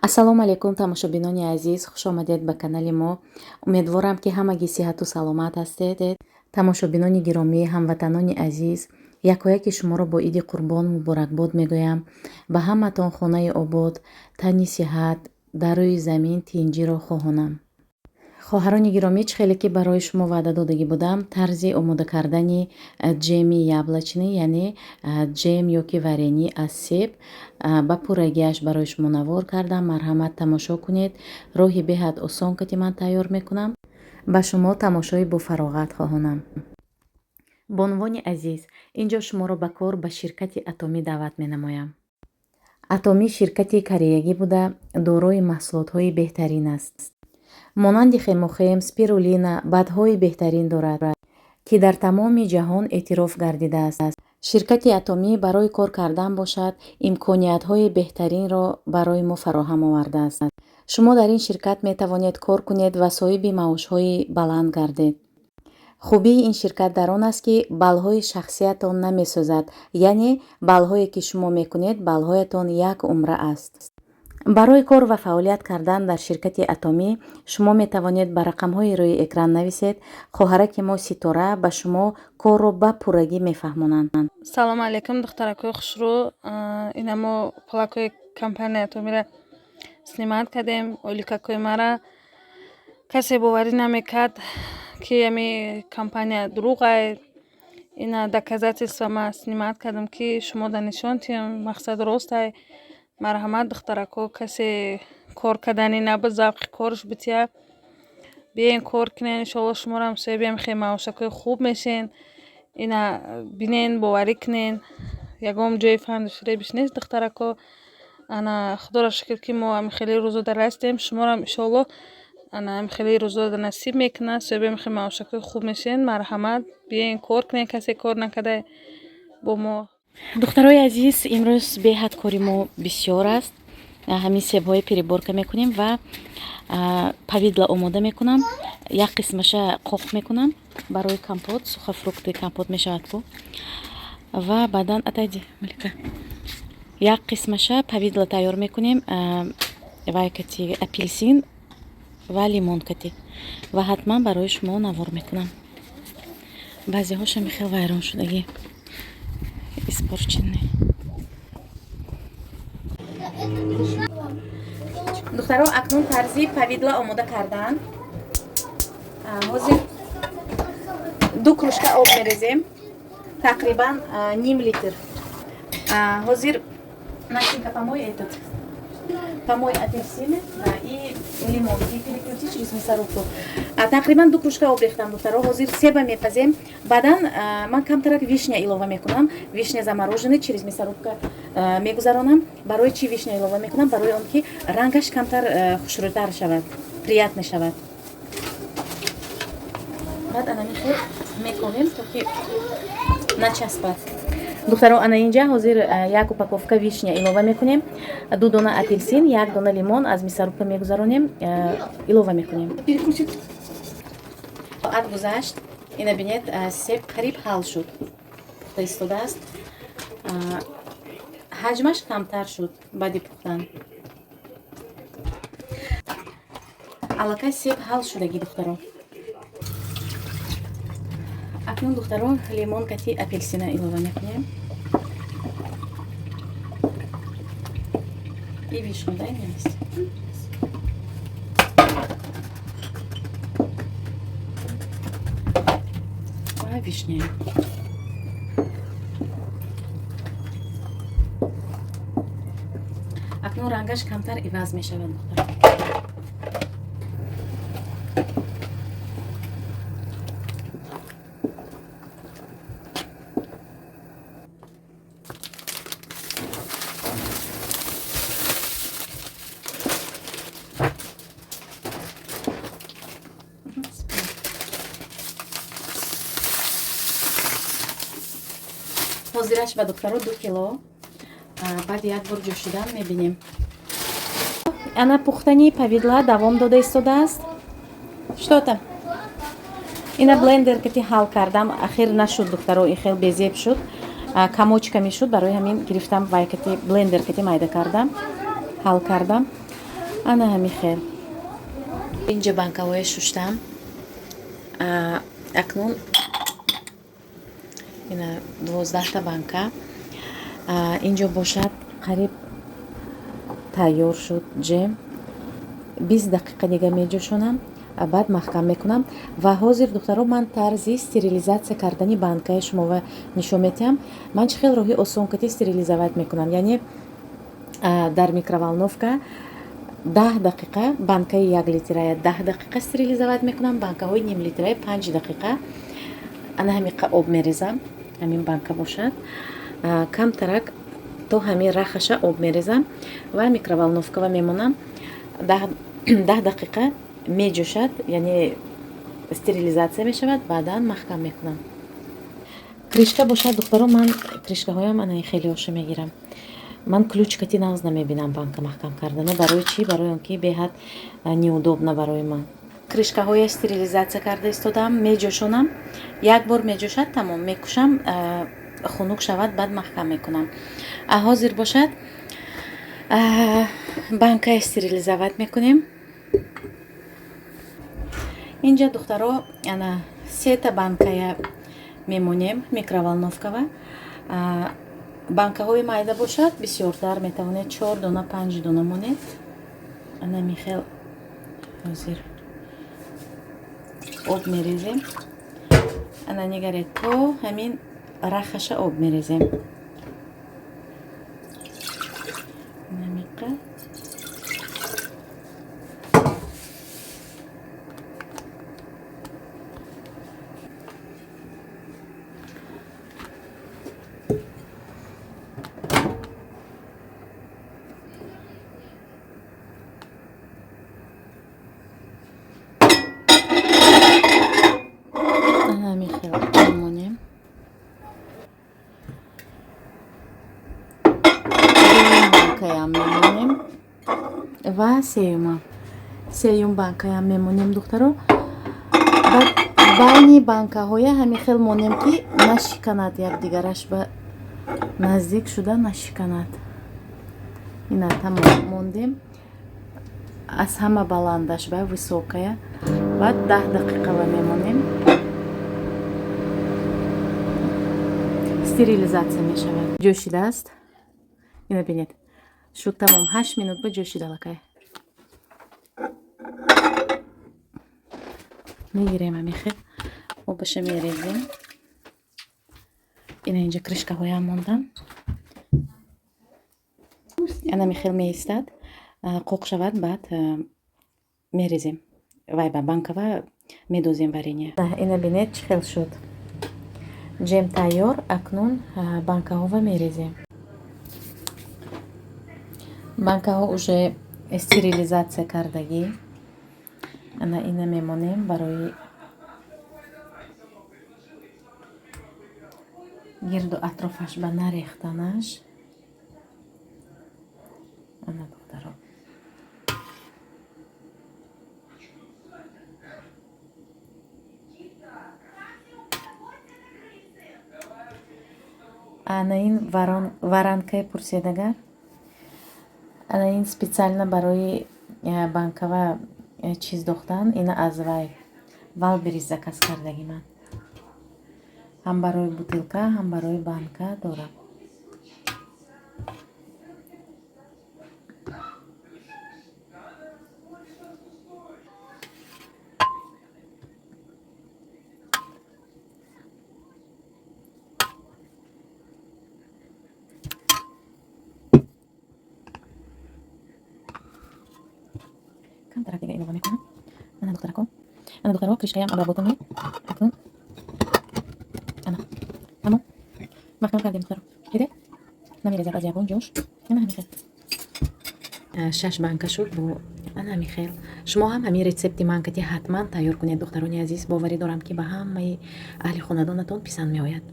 Ассалому алайкум, тамошобинони азиз, хушомадед ба канали мо. Умедворам, ки ҳамагӣ сиҳату саломат ҳастед. Тамошобинони гиромӣ, ҳамватанони азиз, якояки шуморо бо Иди Қурбон муборакбод мегӯям. Ба ҳаматон хонаи обод, тани сиҳат, дар рӯи замин тинҷиро хоҳонам. Хоҳарони гиромӣ, чӣ хеле ки барои шумо ваъда додагӣ будам, тарзи омода кардани ҷеми яблочный, яъне ҷем ё ки варенье аз себ ба пуррагиаш барои шумо навор кардам. Марҳамат, тамошо кунед. Роҳи беҳад осон кати ман тайёр мекунам. Ба шумо тамошои бофароғат хоҳонам. Бонувони азиз, ин ҷо шуморо ба кор ба ширкати Атомӣ даъват менамоям. Атомӣ ширкати кореягӣ буда, дорои маҳсулотҳои беҳтарин аст. Монанди хемохим, спирулина, БАДҳои беҳтарин дорад, ки дар тамоми ҷаҳон эътироф гардидааст. Ширкати Атомӣ барои кор кардан бошад, имкониятҳои беҳтаринро барои мо фароҳам овардааст. Шумо дар ин ширкат метавонед кор кунед ва соҳиби маошҳои баланд гардед. Хубии ин ширкат дар он аст, ки баллҳои шахсиятон намесӯзад, яъне баллҳое ки шумо мекунед, баллҳоятон як умра аст. Барои кор ва фаъолият кардан дар ширкати Атомӣ шумо метавонед ба рақамҳои рӯи экран нависед. Хоҳараки мо Ситора ба шумо корро ба пуррагӣ мефаҳмонанд. Салому алайкум, духтаракои хушрӯ. Ина мо пулакҳои компанияи Атомиро снимать кардем. Ойликакҳои мара касе боварӣ намекард, ки ами компания дурӯғай. Ина доказательства ма снимать кардам, ки шумо да нишон тиҳам, мақсад ростай. Марҳамат, духтарако, касе кор карданӣ набуд, завқи корш бития, биёен, кор кунен. Иншоалло, шуморам соҳиби хеле маошакҳои хуб мешен. Ина бинен, боварӣ кунен, ягон ҷои фанду фиребиш нест, духтарако. Ана, худоро шукр, ки мо ами хеле рӯзо дар ҳастем. Шуморам, иншоалло, ана ами хеле рӯзо насиб мекунад, соҳиби хеле маошакҳои хуб мешен. Марҳамат, биёен, кор кунен, касе кор накарда бо мо. Духтарои азиз, имрӯз беҳад кори мо бисёр аст. Ҳамин себҳои переборка мекунем ва повидло омода мекунам. Як қисмаша қоқ мекунам барои компот, сухофрукты компот мешавад ку. Ва баъдан, отойди, Малика, як қисмаша повидло тайёр мекунем, вай кати, апельсин ва лимон кати, ва ҳатман барои шумо навор мекунам. Баъзеҳоша михел вайрон шудагӣ, испорченный. Духтаро, акнун тарзи повидло омода кардан. Ҳозир ду кружка об мерезем, тақрибан ним литр. Ҳозир, Настенька, помой этот, помой апельсины и лимон и перекрути через мясорубку. Тақрибан ду кружка об рехтам, духтаро. Ҳозир себа мепазем, баъдан ман камтарак вишня илова мекунам. Вишня замороженный через мясорубка мегузаронам. Барои чӣ вишня илова мекунам? Барои он ки рангаш камтар хушрӯтар шавад, приятный шавад. Баъд анами хел мековем, то ки начаспад. Духтаро, ана инҷа ҳозир як упаковка вишня илова мекунем, ду дона апельсин, як дона лимон аз мясорубка мегузаронем, илова мекунем. Соат гузашт, ина бинед, себ қариб ҳал шуд, пухта истодааст. Ҳаҷмаш камтар шуд баъди пухтан. Аллакай себ ҳал шудагӣ, духтаро. Акнун, духтаро, лимон кати апельсина илова мекунем и вишню дай мне, Настя. Ва вишня. Акнун рангаш камтар иваз мешавад, духтаро. Ҳозираш ба духтаро 2 кило. Баъд як бор ҷӯшидан мебинем. Ана, пухтани повидло давом дода истодааст. Что там? Ина блендер кати ҳал кардам, ахир нашуд, духтаро, ин хел безеб шуд, комочками шуд. Барои ҳамин гирифтам, вай кати, блендер кати майда кардам, ҳал кардам. Ана ҳами хел. Инҷа банкаҳоя шуштам. Акнун ина 12та банка. Инҷо бошад, қариб тайёр шуд ҷем. 20 дақиқа дига меҷӯшонам, баъд маҳкам мекунам. Ва ҳозир, духтаро, ман тарзи стерилизатсия кардани банкаи шумова нишон медиҳам. Ман чӣ хел роҳи осонкати стерилизовать мекунам. Яъне дар микроволновка 10 дақиқа банкаи як литрая 10 дақиқа стерилизовать мекунам, банкаҳои нимлитрая 5 дақиқа. Ана ҳамиқа об мерезам, ҳамин банка бошад, камтарак то ҳамин рахаша об мерезам ва микроволновкава мемонам. 10 дақиқа меҷӯшад, яъне стерилизатсия мешавад, баъдан маҳкам мекунам. Крышка бошад, духтаро, ман крышкаҳоям ана хелеоша мегирам. Ман ключкати нағз намебинам банка маҳкам кардана. Барои чӣ? Барои он ки беҳад неудобно барои ман. Крышкаҳоя стерилизатсия карда истодам, меҷӯшонам. Як бор меҷӯшад, тамом, мекушам, хунук шавад, баъд маҳкам мекунам. А ҳозир бошад, банкая стерилизовать мекунем. Инҷа, духтаро, ана сета банкая мемонем микроволновкава. Банкаҳои майда бошад, бисёртар метавонед, чор дона, панҷ дона монед. Ана михел ҳозир об мерезем. Ана нигаред, то ҳамин рахаша об мерезем. Намиқа ҳамин хел мемонем. Дуюм банкаям мемонем ва сеюм банкаям мемонем, духтаро. Баъд байни банкаҳоя ҳамин хел монем, ки нашиканад, якдигараш ба наздик шуда нашиканад. Ина тамом, мондем аз ҳама баландаш ба высокая. Баъд 10 дақиқава мемонем, стерилизатсия мешавад. Ҷӯшидааст, ина бинед, шуд, тамом, 8 минут ба ҷӯшида аллакай. Мегирем, амихел обаша мерезем. Ина инҷа крышкаҳоям мондам. Ана михел меистад, қоқ шавад, баъд мерезем вай ба банкава медозем варенье. Ина бинед, чӣ хел шуд ҷем, тайёр. Акнун банкаҳова мерезем. Банкаҳо уже стерилизатсия кардагӣ. Ана ина мемонем барои гирду атрофаш ба нарехтанаш. Ана, духтаро, ана ин варанкаи пурседагар, ана ин специально барои банкава чиз дохтан. Ина аз вай Wildberries заказ кардагӣ ман. Ҳам барои бутылка, ҳам барои банка дорам. Камтарак дига илова мекунам. Ана, духтарако, ана, духтаро, крышкаям обработанный. Акнун ана тамом, маҳкам кардем, духтаро. Дидед, намерезад аз ягон ҷош. Ана ҳамин хел шаш банка шуд бо ана ҳамин хел. Шумо ҳам ҳамин рецепти ман кати ҳатман тайёр кунед, духтарони азиз. Боварӣ дорам, ки ба ҳамаи аҳли хонадонатон писанд меояд.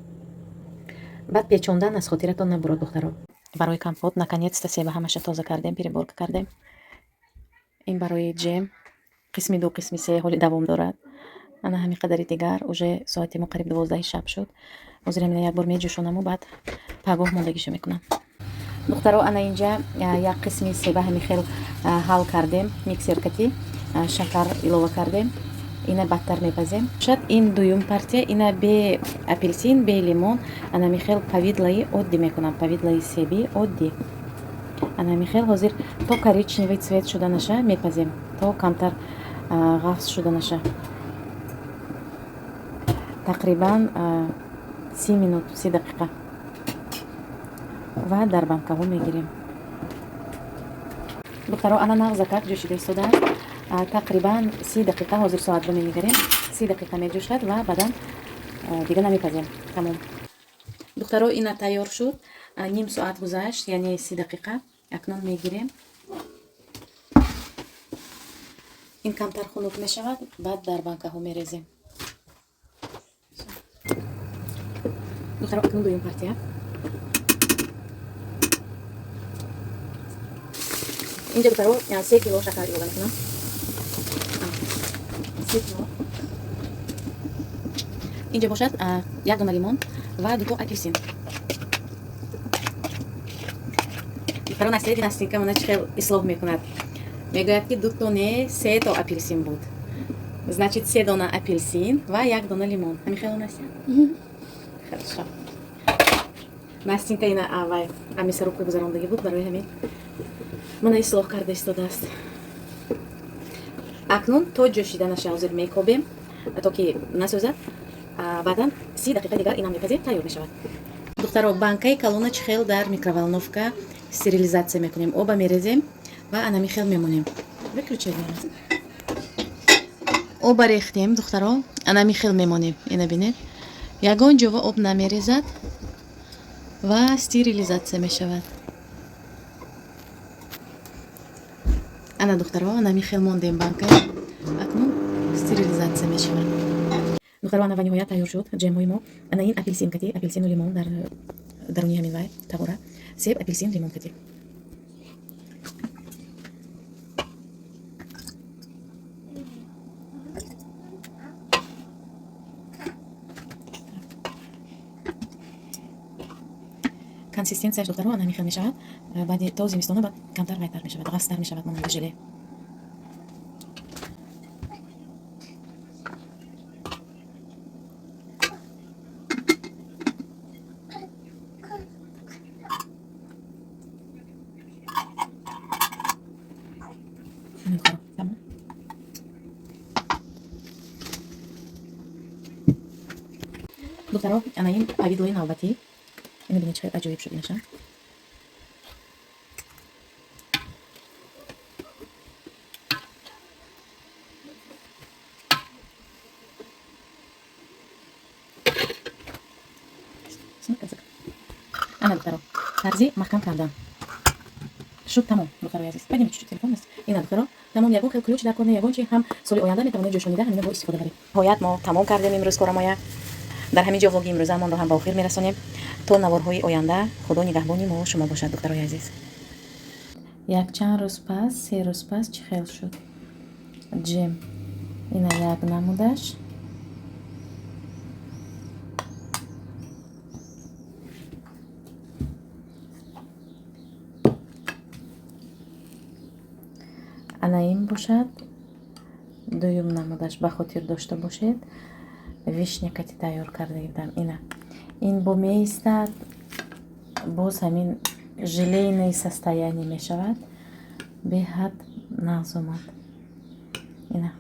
Баъд печондан аз хотиратон набурод, духтаро. Барои компот наконец-то себа ҳамаша тоза кардем, переборка кардем. Ин барои ҷем, қисми ду, қисми се ҳоли давом дорад. Ана ҳамин қадари дигар. Уже соати мо қариб 12-и шаб шуд. Ҳозир ҳамина як бор меҷӯшонаму баъд пагоҳ мондагиша мекунам. Духтаро, ана инҷа як қисми себа ҳами хел ҳал кардем, миксеркати шакар илова кардем. Ина бадтар мепазем. Шад ин дуюм партия, ина бе апелсин, бе лимон, анами хел повидлаи оддӣ мекунам, повидлаи себи оддӣ. Анами хел ҳозир то коричневый цвет шуданаша мепазем, то камтар ғафз шуданаша. Тақрибан 30 минут, 30 дақиқа. Ва дар банкаҳо мегирем. Духтаро, ана нағзакак ҷӯшида истодааст. Тақрибан 30 дақиқа, ҳозир соатро менигарем, 30 дақиқа меҷӯшад ва баъдан дига намепазем. Тамом. Духтаро, ина тайёр шуд. Ним соат гузашт, яъне 30 дақиқа. Акнун мегирем. Ин камтар хунук мешавад, баъд дар банкаҳо мерезем. Духтаро, акнун дуюм партия. Инҷа, духтаро, 3 кило шакар илова мекунам. 3 кило. Инҷа бошад як дона лимон ва дуто апелсин. Духтаро, Настя, Настинка мана чӣ хел ислоҳ мекунад. Мегӯяд, ки дуто не, се то апелсин буд. Значит, се дона апелсин ва як дона лимон. Ҳамин хело, Настя? Хорошо. Настинка ина авай мясорубка гузарондагӣ буд, барои ҳамин мана ислоҳ карда истодааст. Акнун то ҷӯшиданаша ҳозир мекобем, то ки насӯзад. Баъдан 30 дақиқа дигар инам мепазем, тайёр мешавад. Духтаро, банкаи калона чӣ хел дар микроволновка стерилизатсия мекунем. Оба мерезем ва анами хел мемонем. Выключай. Оба рехтем, духтаро, анами хел мемонем. Ина бинед. Ягон ҷова об намерезад ва стерилизатсия мешавад. Ана, духтаро, анами хел мондем банка. Акнун стерилизатсия мешавад. Духтаро, ана ва ниҳоят тайёр шуд ҷемҳои мо. Ана ин апелсин кати, апелсину лимон дар даруни ҳамин вай тавора. Себ, апелсин, лимон кати. Консистенцияш, духтаро, ана ҳамин хел мешавад. Баъди то зимистона баъд камтар вайтар мешавад, ғафзтар мешавад, монанди желе. Тамом. Духтаро, ана ин повидлои навбатӣ. Ина бинед, чӣ аҷоиб шуд инаша. Ана, духтаро, тарзи маҳкам кардан шуд, тамом. Духтарои азиз, подними чуть-чуть телефон. Ина, духтаро, тамом. Ягон хел ключ дар кор не, ягон чи. Ҳам соли оянда метавонед ҷӯшонида ҳамина бо истифода баред. Ниҳоят мо тамом кардем имрӯз корамоя. Дар ҳамин ҷо влоги имрӯзаамонро ҳам ба охир мерасонем. То наворҳои оянда Худо нигаҳбони мо шумо бошад, духтарои азиз. Якчанд рӯз пас, 3 рӯз пас чӣ хел шуд ҷем. Ина як намудаш. Ана ин бошад дуюм намудаш. Ба хотир дошта бошед, вишня кати тайёр карда будам. Ина ин бо меистад, боз ҳамин желейное состояние мешавад, беҳад нағз омад ина.